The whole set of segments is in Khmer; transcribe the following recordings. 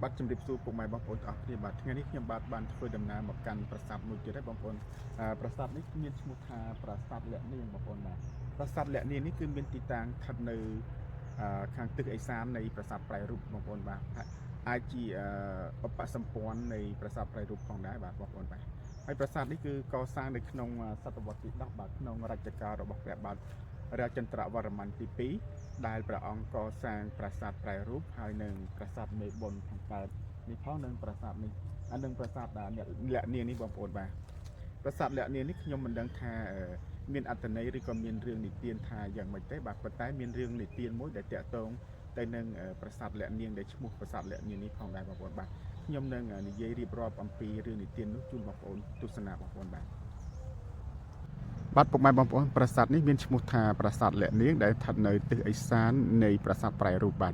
បាទជំរាបសួរពុកម៉ែបងប្អូនទាំងអស់គ្នាបាទថ្ងៃនេះខ្ញុំបាទបានធ្វើដំណើរមកកាន់ប្រាសាទមួយទៀតហើយបងប្អូនប្រាសាទនេះមានឈ្មោះថាប្រាសាទលក្ខនាងបងប្អូនបាទប្រាសាទលក្ខនាងនេះគឺមានទីតាំងស្ថិតនៅខាងទិសឦសាននៃប្រាសាទប្រៃរូបបងប្អូនបាទអាចជាឧបសម្ព័ន្ធនៃប្រាសាទប្រៃរូបផងដែរបាទបងប្អូនបាទហើយប្រាសាទនេះគឺកសាងនៅក្នុងសតវត្សទី10បាទក្នុងរជ្ជកាលរបស់ព្រះបាទរាជន្ទ្រវរ្ម័នទី2 ដែលព្រះអង្គកសាងប្រាសាទប្រែរូបហើយនិងប្រាសាទមេបុនខាងកើតនេះផងនិងប្រាសាទនេះអានឹងប្រាសាទអ្នកលក្ខនាងនេះបងប្អូនបាទប្រាសាទលក្ខនាងនេះខ្ញុំមិនដឹងថាមានអត្ថន័យឬក៏មានរឿងនិទានថាយ៉ាងម៉េចទេបាទប៉ុន្តែមានរឿងនិទានមួយដែលតាក់ទងទៅនឹងប្រាសាទលក្ខនាងដែលឈ្មោះប្រាសាទលក្ខនាងនេះផងដែរបងប្អូនបាទខ្ញុំនឹងនិយាយរៀបរាប់អំពីរឿងនិទាននោះជូនបងប្អូនទស្សនាបងប្អូនបាទ បាទពុកម៉ែបងប្អូនប្រាសាទនេះមានឈ្មោះថាប្រាសាទលក្ខនាងដែលស្ថិតនៅទិសឦសាននៃប្រាសាទប្រែរូបបាទ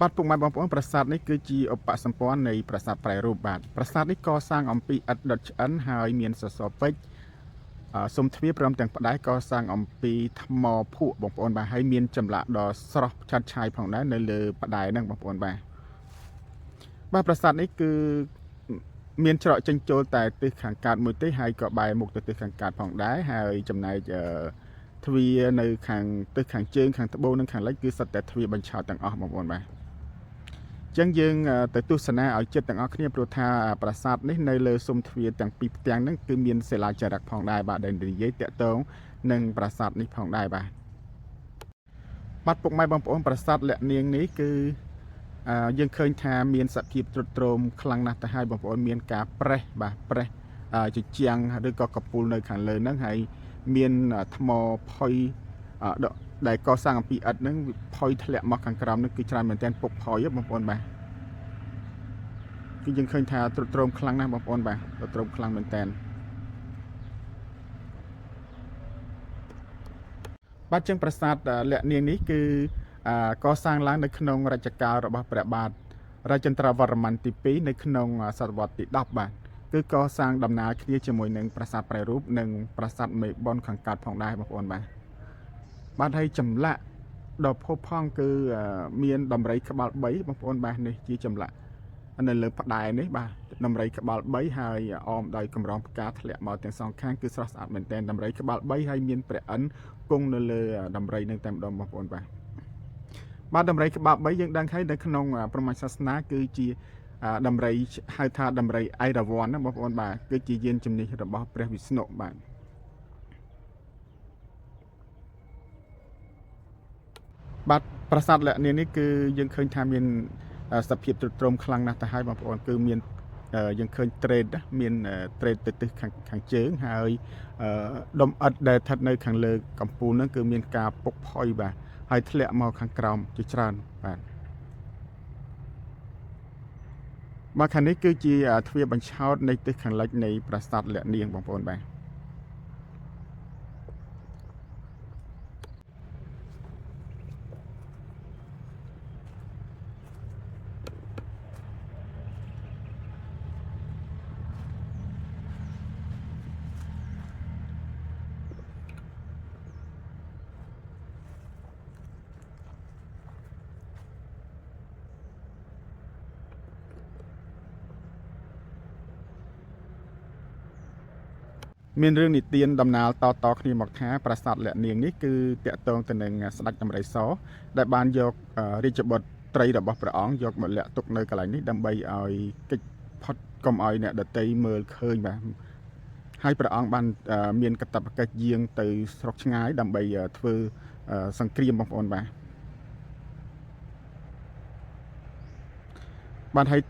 បាទពុកម៉ែបងប្អូនប្រាសាទនេះគឺជាឧបសម្ព័ន្ធនៃប្រាសាទប្រែរូបបាទប្រាសាទនេះកសាងអំពីឥដ្ឋដុតឆ្អិនហើយមានសសរពេជ្រសុំទ្វារព្រមទាំងផ្ដែកសាងអំពីថ្មភក់បងប្អូនបាទហើយមានចម្លាក់ដ៏ស្រស់ឆាត់ឆាយផងដែរនៅលើផ្ដែហ្នឹងបងប្អូនបាទបាទប្រាសាទនេះគឺមានច្រកចេញចូលតែទិសខាងកើតមួយទេហើយក៏បែរមុខទៅទិសខាងកើតផងដែរហើយចំណែកទ្វារនៅខាងទិសខាងជើងខាងត្បូងនិងខាងលិចគឺសុទ្ធតែទ្វារបញ្ឆោតទាំងអស់បងប្អូនបាទអញ្ចឹងយើងទៅទស្សនាឲ្យចិត្តទាំងអស់គ្នាព្រោះថាប្រាសាទនេះនៅលើស៊ុមទ្វារទាំងពីរផ្ទាំងហ្នឹងគឺមានសិលាចារឹកផងដែរបាទដែលនិយាយតាក់ទងនឹងប្រាសាទនេះផងដែរបាទបាទពុកម៉ែបងប្អូនប្រាសាទលក្ខនាងនេះគឺយើងឃើញថាមានសភាពទ្រុឌទ្រោមខ្លាំងណាស់ទៅហើយបងប្អូនមានការប្រេះបាទប្រេះជញ្ជាំងឬក៏កពូលនៅខាងលើហ្នឹងហើយមានថ្មផុយដកដែលកសាងអំពីឥដ្ឋហ្នឹងផុយធ្លាក់មកខាងក្រោមហ្នឹងគឺច្រើនមែនទែនពុកផុយហ៎បងប្អូនបាទគឺយើងឃើញថាទ្រុឌទ្រោមខ្លាំងណាស់បងប្អូនបាទទ្រុឌទ្រោមខ្លាំងមែនទែនបាទជាងប្រាសាទលក្ខនាងនេះគឺកសាងឡើងនៅក្នុងរជ្ជកាលរបស់ព្រះបាទរាជេន្ទ្រវរ្ម័នទី2នៅក្នុងសតវត្សទី10បាទគឺកសាងដំណើរគ្នាជាមួយនឹងប្រាសាទប្រែរូបនិងប្រាសាទមេបុនខាងកើតផងដែរបងប្អូនបាទបាទហើយចម្លាក់ដ៏ផូរផង់គឺមានដំរីក្បាល3បងប្អូនបាទនេះជាចម្លាក់នៅលើផ្ដែនេះបាទដំរីក្បាល3ហើយអមដោយកម្រងផ្កាធ្លាក់មកទាំងសងខាងគឺស្រស់ស្អាតមែនទែនដំរីក្បាល3ហើយមានព្រះឥន្ទគង់នៅលើដំរីនឹងតែម្ដងបងប្អូនបាទបាទដំរីក្បាល3យើងដឹងហើយនៅក្នុងព្រហ្មញ្ញសាសនាគឺជាដំរីហៅថាដំរីអៃរ៉ាវ័នណាបងប្អូនបាទគឺជាយានជំនិះរបស់ព្រះវិស្ណុបាទបាទប្រាសាទលក្ខនាងនេះគឺយើងឃើញថាមានសភាពទ្រុឌទ្រោមខ្លាំងណាស់ទៅហើយបងប្អូនគឺមានយើងឃើញត្រេតមានត្រេតទៅទិសខាងជើងហើយដុំឥដ្ឋដែលស្ថិតនៅខាងលើកំពូលហ្នឹងគឺមានការពុកផុយបាទហើយធ្លាក់មកខាងក្រោមជាច្រើនបាទបាទខាងនេះគឺជាទ្វារបញ្ឆោតនៃទិសខាងលិចនៃប្រាសាទលក្ខនាងបងប្អូនបាទ មានរឿងនិទានដំណាលតៗគ្នាមកថាប្រាសាទលក្ខនាងនេះគឺតាក់ទងទៅនឹងស្ដេចដំរីសដែលបានយករាជបុត្រីរបស់ព្រះអង្គយកមកលាក់ទុកនៅកន្លែងនេះដើម្បីឲ្យគេចផុតកុំឲ្យអ្នកដទៃមើលឃើញបាទហើយព្រះអង្គបានមានកាតព្វកិច្ចយាងទៅស្រុកឆ្ងាយដើម្បីធ្វើសង្គ្រាមបងប្អូនបាទបាទហើយ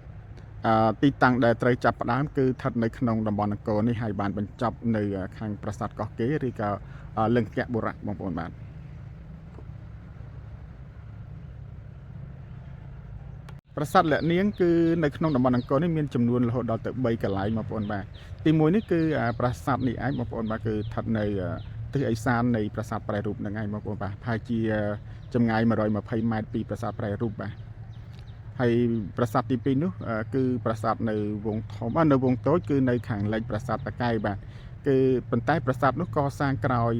ទីតាំងដែលត្រូវចាប់ផ្ដើមគឺស្ថិតនៅក្នុងតំបន់អង្គរនេះហើយបានបញ្ចប់នៅខាងប្រាសាទកោះកេរឬក៏លង្កបុរៈបងប្អូនបាទប្រាសាទលក្ខនាងគឺនៅក្នុងតំបន់អង្គរនេះមានចំនួនរហូតដល់ទៅ3កន្លែងបងប្អូនបាទទី1នេះគឺប្រាសាទនេះឯងបងប្អូនបាទគឺស្ថិតនៅទិសឦសាននៃប្រាសាទប្រែរូបហ្នឹងឯងបងប្អូនបាទប្រហែលជាចម្ងាយ120ម៉ែត្រពីប្រាសាទប្រែរូបបាទហើយប្រាសាទទី2នោះគឺប្រាសាទនៅវងធំនៅវងតូចគឺនៅខាងលិចប្រាសាទតាកែបាទគឺប៉ុន្តែប្រាសាទនោះកសាងក្រោយ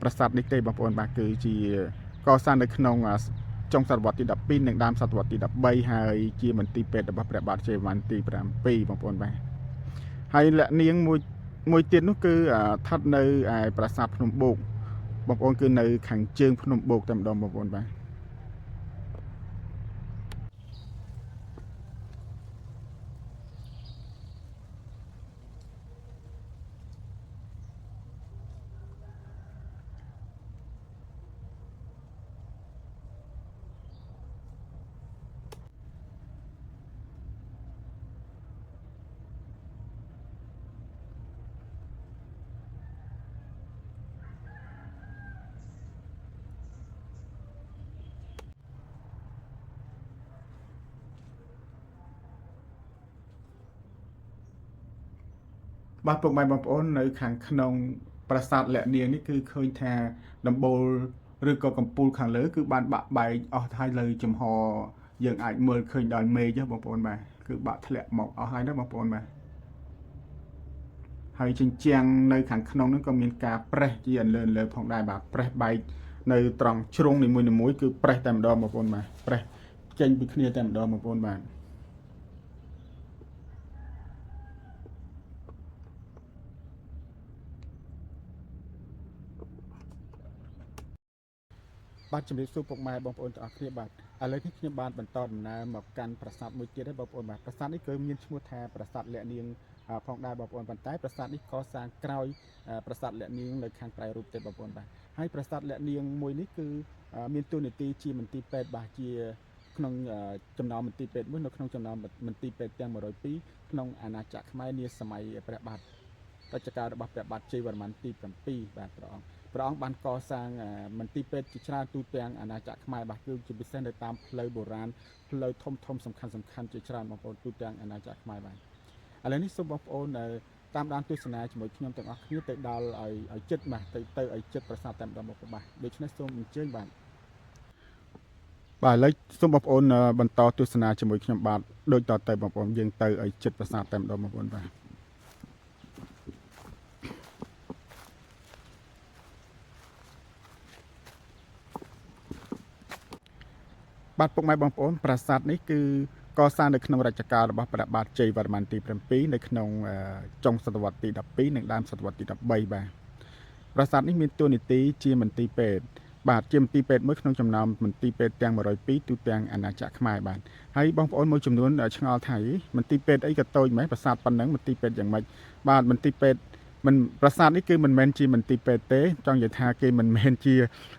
ប្រាសាទនេះទេបងប្អូនបាទគឺជាកសាងនៅក្នុង ចុងសតវត្សទី12និងដើមសតវត្សទី13ហើយជាមន្ទីរពេទ្យរបស់ព្រះបាទជ័យវរ្ម័នទី7បងប្អូនបាទហើយលក្ខនាងមួយមួយទៀតនោះគឺស្ថិតនៅឯប្រាសាទភ្នំបូកបងប្អូនគឺនៅខាងជើងភ្នំបូកតែម្ដងបងប្អូនបាទ បាទពុកម៉ែបងប្អូននៅខាងក្នុងប្រាសាទលក្ខនាងនេះគឺឃើញថាដំបូលឬក៏កំពូលខាងលើគឺបានបាក់បែកអស់ហើយលើចំហយើងអាចមើលឃើញដល់មេឃហ៎បងប្អូនបាទគឺបាក់ធ្លាក់មកអស់ហើយណាបងប្អូនបាទហើយជញ្ជាំងនៅខាងក្នុងហ្នឹងក៏មានការប្រេះជាអន្លើអន្លើផងដែរបាទប្រេះបែកនៅត្រង់ជ្រុងនីមួយៗគឺប្រេះតែម្ដងបងប្អូនបាទប្រេះចេញពីគ្នាតែម្ដងបងប្អូនបាទ បាទជំរាបសួរពុកម៉ែបងប្អូនទាំងអស់គ្នាបាទឥឡូវនេះខ្ញុំបានបន្តដំណើរមកកាន់ប្រាសាទមួយទៀតហើយបងប្អូនបាទប្រាសាទនេះគឺមានឈ្មោះថាប្រាសាទលក្ខនាងផងដែរបងប្អូនប៉ុន្តែប្រាសាទនេះកសាងក្រោយប្រាសាទលក្ខនាងនៅខាងក្រៅរូបទេបងប្អូនបាទហើយប្រាសាទលក្ខនាងមួយនេះគឺមានតួនាទីជាមន្ទីរពេទ្យបាទជាក្នុងចំណោមមន្ទីរពេទ្យមួយនៅក្នុងចំណោមមន្ទីរពេទ្យទាំង102ក្នុងអាណាចក្រខ្មែរនាសម័យព្រះបាទរជ្ជកាលរបស់ព្រះបាទជ័យវរ្ម័នទី7បាទព្រះអង្គ ព្រះអង្គបានកសាងមន្ទីរពេទ្យជាច្រើនទូទាំងអាណាចក្រខ្មែរបាទគឺជាពិសេសនៅតាមផ្លូវបុរាណផ្លូវធំធំសំខាន់សំខាន់ជាច្រើនបងប្អូនទូទាំងអាណាចក្រខ្មែរបាទឥឡូវនេះសូមបងប្អូនតាមដានទស្សនាជាមួយខ្ញុំទាំងអស់គ្នាទៅដល់ឲ្យឲ្យចិត្តបាទទៅទៅឲ្យចិត្តប្រាសាទតែម្ដងបងប្អូនបាទដូច្នេះសូមអញ្ជើញបាទបាទឥឡូវសូមបងប្អូនបន្តទស្សនាជាមួយខ្ញុំបាទដូចតទៅបងប្អូនយើងទៅឲ្យចិត្តប្រាសាទតែម្ដងបងប្អូនបាទ បាទពុកម៉ែបងប្អូនប្រាសាទនេះគឺកសាងនៅក្នុងរជ្ជកាលរបស់ព្រះបាទជ័យវរ្ម័នទី7នៅក្នុងចុងសតវត្សទី12និងដើមសតវត្សទី13បាទប្រាសាទនេះមានតួនាទីជាមន្ទីរពេទ្យបាទជាមន្ទីរពេទ្យមួយក្នុងចំណោមមន្ទីរពេទ្យទាំង102ទូទាំងអាណាចក្រខ្មែរបាទហើយបងប្អូនមួយចំនួនឆ្ងល់ថាមន្ទីរពេទ្យអីក៏តូចម៉េះប្រាសាទប៉ុណ្ណឹងមន្ទីរពេទ្យយ៉ាងម៉េចបាទមន្ទីរពេទ្យមិនប្រាសាទនេះគឺមិនមែនជាមន្ទីរពេទ្យទេចង់និយាយថាគេមិនមែនជា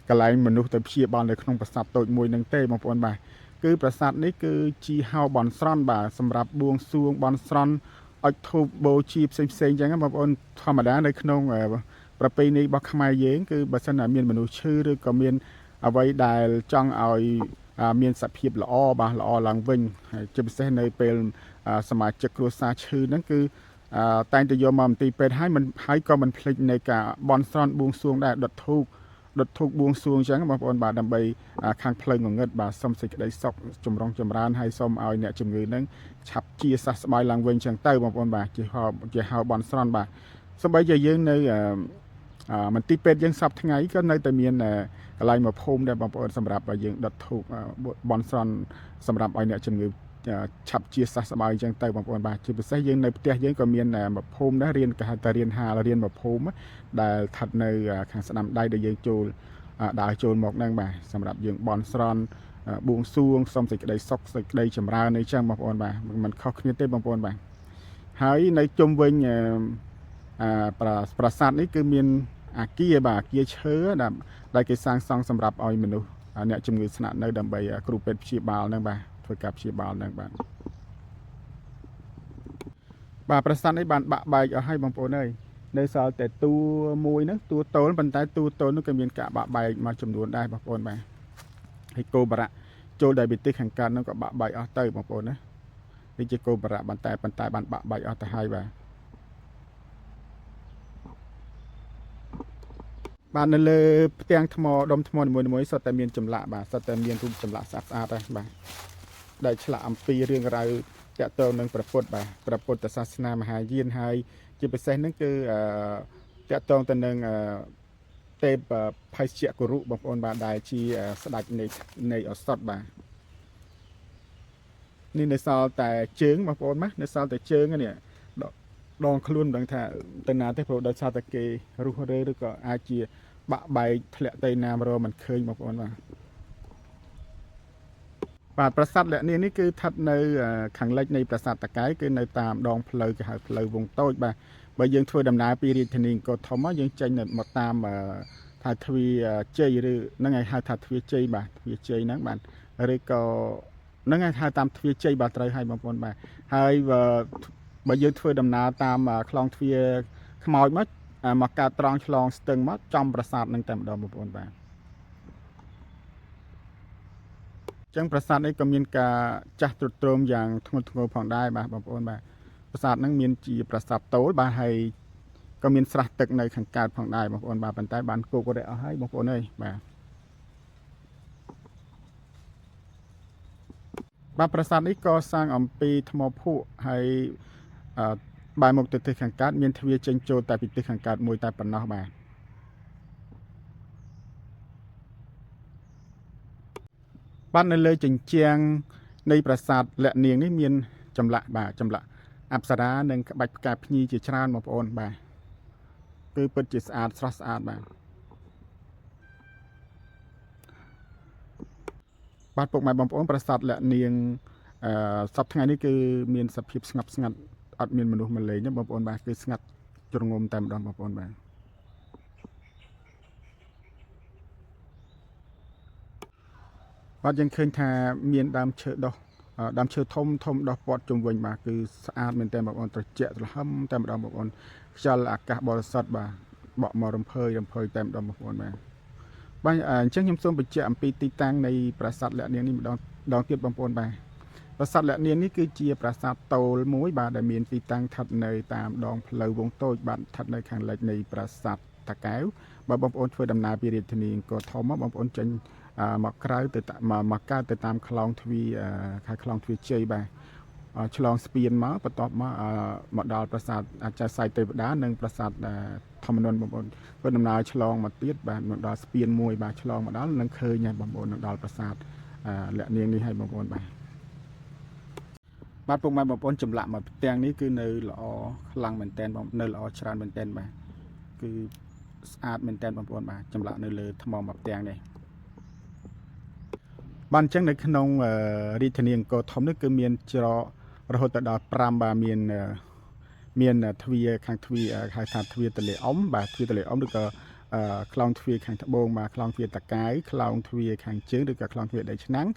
កន្លែងមនុស្សទៅព្យាបាលនៅក្នុងប្រាសាទតូចមួយនឹងទេបងប្អូនបាទគឺប្រាសាទនេះគឺជាហៅបន់ស្រន់បាទសម្រាប់បួងសួងបន់ស្រន់អុជធូបបូជាផ្សេងផ្សេងអញ្ចឹងបងប្អូនធម្មតានៅក្នុងប្រពៃណីរបស់ខ្មែរយើងគឺបើសិនណាមានមនុស្សឈឺឬក៏មានអ្វីដែលចង់ឲ្យមានសភាពល្អបាទល្អឡើងវិញហើយជាពិសេសនៅពេលសមាជិកគ្រួសារឈឺហ្នឹងគឺតែងតែយកមកមន្ទីរពេទ្យហើយមិនហើយក៏មិនភ្លេចនៅការបន់ស្រន់បួងសួងដែរដុតធូបដុតធូបបួងសួងអញ្ចឹងបងប្អូនបាទដើម្បីខាងផ្លូវងងឹតបាទសុំសេចក្តីសុខចម្រុងចម្រើនហើយសូមឲ្យអ្នកជំងឺហ្នឹងឆាប់ជាសះស្បើយឡើងវិញអញ្ចឹងទៅបងប្អូនបាទជាហៅជាហៅបន់ស្រន់បាទសូម្បីជាយើងនៅមន្ទីរពេទ្យយើងសប្តាហ៍ថ្ងៃក៏នៅតែមានកន្លែងមកភូមិដែរបងប្អូនសម្រាប់ឲ្យយើងដុតធូបបន់ស្រន់សម្រាប់ឲ្យអ្នកជំងឺឆាប់ជាសះស្បើយអញ្ចឹងទៅបងប្អូនបាទជាពិសេសយើងនៅផ្ទះយើងក៏មានមកភូមិដែររៀនគេហៅថារៀនហាលរៀនមកភូមិដែលស្ថិតនៅខាងស្ដាំដៃដែលយើងចូលដើរចូលមកហ្នឹងបាទសម្រាប់យើងបន់ស្រន់បួងសួងសុំសេចក្តីសុខសេចក្តីចម្រើនអីចឹងបងប្អូនបាទមិនខុសគ្នាទេបងប្អូនបាទហើយនៅជុំវិញប្រាសាទនេះគឺមានអាគារបាទអាគារឈើដែលគេសាងសង់សម្រាប់ឲ្យមនុស្សអ្នកជំងឺស្នាក់នៅដើម្បីគ្រូពេទ្យព្យាបាលហ្នឹងបាទធ្វើការព្យាបាលហ្នឹងបាទបាទប្រាសាទនេះបានបាក់បែកអស់ហើយបងប្អូនអើយនៅសល់តែតួមួយហ្នឹងតួតូលប៉ុន្តែតួតូលនោះក៏មានការបាក់បែកមួយចំនួនដែរបងប្អូនបាទហើយគោបរៈចូលដោយវិទ្យាខាងកើតហ្នឹងក៏បាក់បែកអស់ទៅបងប្អូនណានេះជាគោបរៈប៉ុន្តែប៉ុន្តែបានបាក់បែកអស់ទៅហើយបាទបាទនៅលើផ្ទាំងថ្មដុំថ្មនីមួយៗសុទ្ធតែមានចម្លាក់បាទសុទ្ធតែមានរូបចម្លាក់ស្អាតស្អាតដែរបាទដែលឆ្លាក់អំពីរឿងរ៉ាវតាក់ទងនឹងព្រះពុទ្ធបាទព្រះពុទ្ធសាសនាមហាយានហើយជាពិសេសហ្នឹងគឺអឺតាក់ទងទៅនឹងអឺ ទេពភេសជ្ជៈគរុបងប្អូនបាទដែលជាស្ដេចនៃឱសថបាទនេះនៅសល់តែជើងបងប្អូនណានៅសល់តែជើងនេះដងខ្លួនមិនដឹងថាទៅណាទេព្រោះដោយសារតែគេរុះរើឬក៏អាចជាបាក់បែកធ្លាក់ទៅណាមរមិនឃើញបងប្អូនបាទបាទប្រាសាទលាក់នាងនេះគឺស្ថិតនៅខាងលិចនៃប្រាសាទតាកែវគឺនៅតាមដងផ្លូវគេហៅផ្លូវវងតូចបាទបើយើងធ្វើដំណើរពីរាជធានីអង្គរធំមកយើងចេញមកតាមថាទ្វារជ័យឬហ្នឹងហើយហៅថាទ្វារជ័យបាទទ្វារជ័យហ្នឹងបាទឬក៏ហ្នឹងហើយហៅតាមទ្វារជ័យបាទត្រូវហើយបងប្អូនបាទហើយបើយើងធ្វើដំណើរតាមខ្លងទ្វារខ្មោចមកមកកើតត្រង់ឆ្លងស្ទឹងមកចំប្រាសាទហ្នឹងតែម្ដងបងប្អូនបាទចឹងប្រាសាទនេះក៏មានការចាស់ទ្រុឌទ្រោមយ៉ាងធ្ងន់ធ្ងរផងដែរបាទបងប្អូនបាទប្រាសាទហ្នឹងមានជាប្រាសាទតូលបាទហើយក៏មានស្រះទឹកនៅខាងកើតផងដែរបងប្អូនបាទប៉ុន្តែបានគោករយអស់ហើយបងប្អូនអើយបាទបាទប្រាសាទនេះក៏សាងអំពីថ្មភក់ហើយអឺបែរមុខទៅទិសខាងកើតមានទ្វារចេញចូលតែពីទិសខាងកើតមួយតែប៉ុណ្ណោះបាទបាទនៅលើជញ្ជាំងនៃប្រាសាទលាក់នាងនេះមានចម្លាក់បាទចម្លាក់អប្សរានិងក្បាច់ផ្កាភ្ញីជាច្រើនបងប្អូនបាទគឺពិតជាស្អាតស្រស់ស្អាតបាទបាទពុកម៉ែបងប្អូនប្រាសាទលាក់នាងអឺសប្តាហ៍ថ្ងៃនេះគឺមានសភាពស្ងប់ស្ងាត់អត់មានមនុស្សមកលេងទេបងប្អូនបាទគឺស្ងាត់ជ្រងំតែម្ដងបងប្អូនបាទបាទយើងឃើញថាមានដើមឈើដុះដើមឈើធំធំដុះព័ទ្ធជុំវិញបាទគឺស្អាតមែនទែនបងប្អូនត្រជាក់ត្រហឹមតែម្ដងបងប្អូនខ្យល់អាកាសបរិសុទ្ធបាទបក់មករំភើយរំភើយតែម្ដងបងប្អូនបាទបាទអញ្ចឹងខ្ញុំសូមបញ្ជាក់អំពីទីតាំងនៃប្រាសាទលាក់នាងនេះម្ដងដងទៀតបងប្អូនបាទប្រាសាទលាក់នាងនេះគឺជាប្រាសាទតូលមួយបាទដែលមានទីតាំងស្ថិតនៅតាមដងផ្លូវវងតូចបាទស្ថិតនៅខាងលិចនៃប្រាសាទតាកែវបើបងប្អូនធ្វើដំណើរពីរាជធានីអង្គរធំមកបងប្អូនចេញមកក្រៅទៅមកកើតទៅតាមខ្លងទ្វារខែខ្លងទ្វារជ័យបាទឆ្លងស្ពានមកបន្ទាប់មកមកដល់ប្រាសាទអាចារ្យសៃទេវតានិងប្រាសាទធម្មនុនបងប្អូនធ្វើដំណើរឆ្លងមកទៀតបាទមកដល់ស្ពានមួយបាទឆ្លងមកដល់នឹងឃើញហើយបងប្អូននឹងដល់ប្រាសាទលាក់នាងនេះហើយបងប្អូនបាទបាទពុកម៉ែបងប្អូនចម្លាក់មកផ្ទាំងនេះគឺនៅល្អខ្លាំងមែនតែនបងនៅល្អច្រើនមែនតែនបាទគឺស្អាតមែនតែនបងប្អូនបាទចម្លាក់នៅលើថ្មមួយផ្ទាំងនេះបាទអញ្ចឹងនៅក្នុងរាជធានីអង្គរធំនេះគឺមានច្រករហូតទៅដល់5បាទមានមានទ្វារខាងទ្វារហៅថាទ្វារទន្លេអុំបាទទ្វារទន្លេអុំឬក៏ខ្លោងទ្វារខាងត្បូងបាទខ្លោងទ្វារតាកែវខ្លោងទ្វារខាងជើងឬក៏ខ្លោងទ្វារដីឆ្នាំង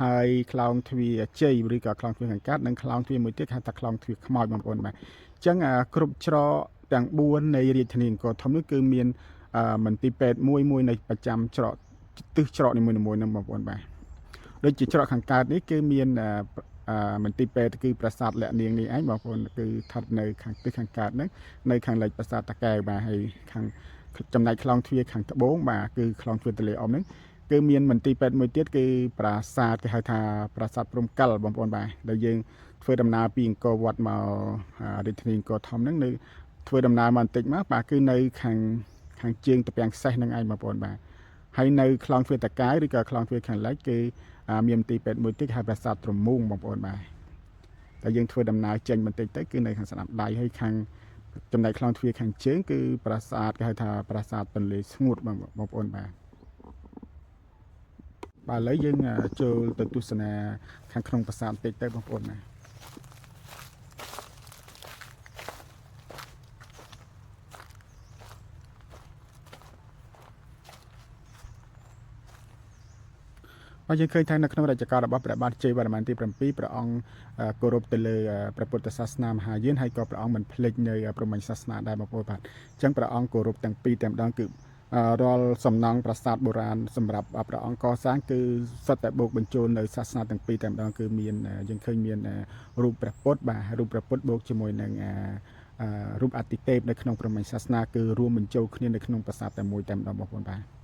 ហើយខ្លោងទ្វារជ័យឬក៏ខ្លោងទ្វារខាងកើតនិងខ្លោងទ្វារមួយទៀតហៅថាខ្លោងទ្វារខ្មោចបងប្អូនបាទអញ្ចឹងគ្រប់ច្រកទាំង4នៃរាជធានីអង្គរធំនេះគឺមានមន្ទីរពេទ្យមួយមួយនៅប្រចាំច្រកទិសច្រកនីមួយៗនឹងបងប្អូនបាទដូចជាច្រកខាងកើតនេះគឺមានមន្ទីរពេទ្យគឺប្រាសាទលាក់នាងនេះឯងបងប្អូនគឺស្ថិតនៅខាងទិសខាងកើតហ្នឹងនៅខាងលិចប្រាសាទតាកែវបាទហើយខាងចំណែកខ្លោងទ្វារខាងត្បូងបាទគឺខ្លោងទ្វារទន្លេអុំហ្នឹងគឺមានមន្ទីរពេទ្យមួយទៀតគឺប្រាសាទគេហៅថាប្រាសាទព្រំកិលបងប្អូនបាទដែលយើងធ្វើដំណើរពីអង្គរវត្តមករាជធានីអង្គរធំហ្នឹងនៅធ្វើដំណើរមកបន្តិចមកបាទគឺនៅខាងខាងជើងត្រពាំងសេះហ្នឹងឯងបងប្អូនបាទហើយនៅខ្លោងទ្វារតាកែវឬក៏ខ្លោងទ្វារខាងលិចគឺមានមន្ទីរពេទ្យមួយទៀតហៅប្រាសាទត្រមូងបងប្អូនបាទតែយើងធ្វើដំណើរចេញបន្តិចទៅគឺនៅខាងស្ដាំដៃហើយខាងចំណែកខ្លោងទ្វារខាងជើងគឺប្រាសាទគេហៅថាប្រាសាទទន្លេស្ងួតបងបងប្អូនបាទបាទឥឡូវយើងចូលទៅទស្សនាខាងក្នុងប្រាសាទបន្តិចទៅបងប្អូនបាទ បាទយើងឃើញថានៅក្នុងរជ្ជកាលរបស់ព្រះបាទជ័យវរ្ម័នទី7ព្រះអង្គគោរពទៅលើព្រះពុទ្ធសាសនាមហាយានហើយក៏ព្រះអង្គមិនភ្លេចនៅព្រហ្មញ្ញសាសនាដែរបងប្អូនបាទអញ្ចឹងព្រះអង្គគោរពទាំងពីរតែម្ដងគឺរាល់សំណង់ប្រាសាទបុរាណសម្រាប់ព្រះអង្គកសាងគឺសុទ្ធតែបូកបញ្ចូលនៅសាសនាទាំងពីរតែម្ដងគឺមានយើងឃើញមានរូបព្រះពុទ្ធបាទរូបព្រះពុទ្ធបូកជាមួយនឹងរូបអតិទេពនៅក្នុងព្រហ្មញ្ញសាសនាគឺរួមបញ្ចូលគ្នានៅក្នុងប្រាសាទតែមួយតែម្ដងបងប្អូនបាទ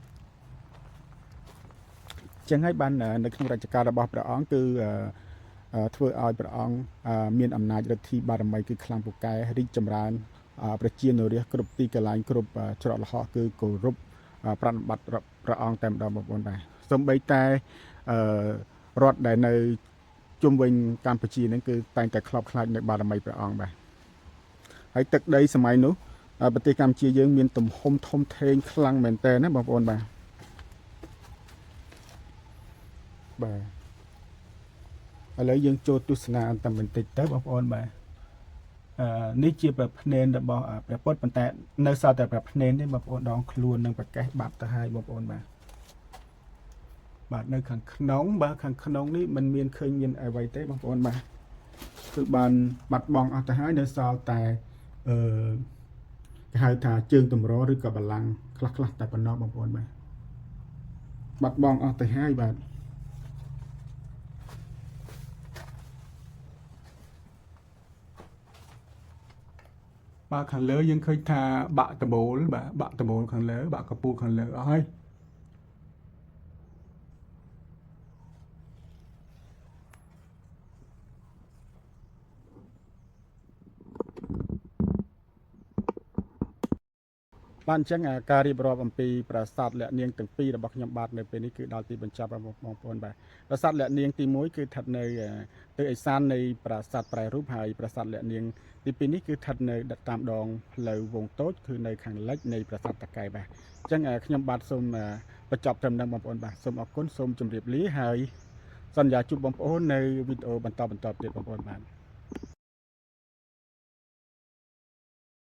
ចឹងហើយបាននៅក្នុងរជ្ជកាលរបស់ព្រះអង្គគឺធ្វើឲ្យព្រះអង្គមានអំណាចឫទ្ធីបារមីគឺខ្លាំងពូកែរីកចម្រើនប្រជានុរាស្ត្រគ្រប់ទីកន្លែងគ្រប់ច្រកល្ហកគឺគោរព ប្រណិប័តព្រះអង្គតែម្ដងបងប្អូនបាទសូម្បីតែអឺរដ្ឋដែលនៅជុំវិញកម្ពុជាហ្នឹងគឺតែងតែខ្លោបខ្លាចនៅបារមីព្រះអង្គបាទហើយទឹកដីសម័យនោះប្រទេសកម្ពុជាយើងមានទំហំធំធេងខ្លាំងមែនតើណាបងប្អូនបាទបាទឥឡូវយើងចូលទស្សនាតែបន្តិចទៅបងប្អូនបាទអឺនេះជាប្រភ្នេនរបស់ព្រះពុទ្ធប៉ុន្តែនៅសល់តែប្រភ្នេនទេបងប្អូនដងខ្លួននឹងប្រកេះបាត់ទៅហើយបងប្អូនបាទបាទនៅខាងក្នុងបាទខាងក្នុងនេះมันមានឃើញមានអ្វីទេបងប្អូនបាទគឺបានបាត់បង់អស់ទៅហើយនៅសល់តែអឺគេហៅថាជើងតម្រឬក៏បលាំងខ្លះខ្លះតែប៉ុណ្ណោះបងប្អូនបាទបាត់បង់អស់ទៅហើយបាទ បាទខាងលើយើងឃើញថាបាក់ដបូលបាទបាក់ដបូលខាងលើបាក់កពូលខាងលើអស់ហើយ បាទអញ្ចឹងអាការរៀបរាប់អំពីប្រាសាទលាក់នាងទាំងពីររបស់ខ្ញុំបាទនៅពេលនេះគឺដល់ទីបញ្ចប់ហើយបងប្អូនបាទប្រាសាទលាក់នាងទី1គឺស្ថិតនៅទិសឦសាននៃប្រាសាទប្រែរូបហើយប្រាសាទលាក់នាងទី2នេះគឺស្ថិតនៅតាមដងផ្លូវវងតូចគឺនៅខាងលិចនៃប្រាសាទតាកែវបាទអញ្ចឹងខ្ញុំបាទសូមបញ្ចប់ត្រឹមហ្នឹងបងប្អូនបាទសូមអរគុណសូមជម្រាបលាហើយសន្យាជួបបងប្អូននៅវីដេអូបន្តបន្តទៀតបងប្អូនបាទ។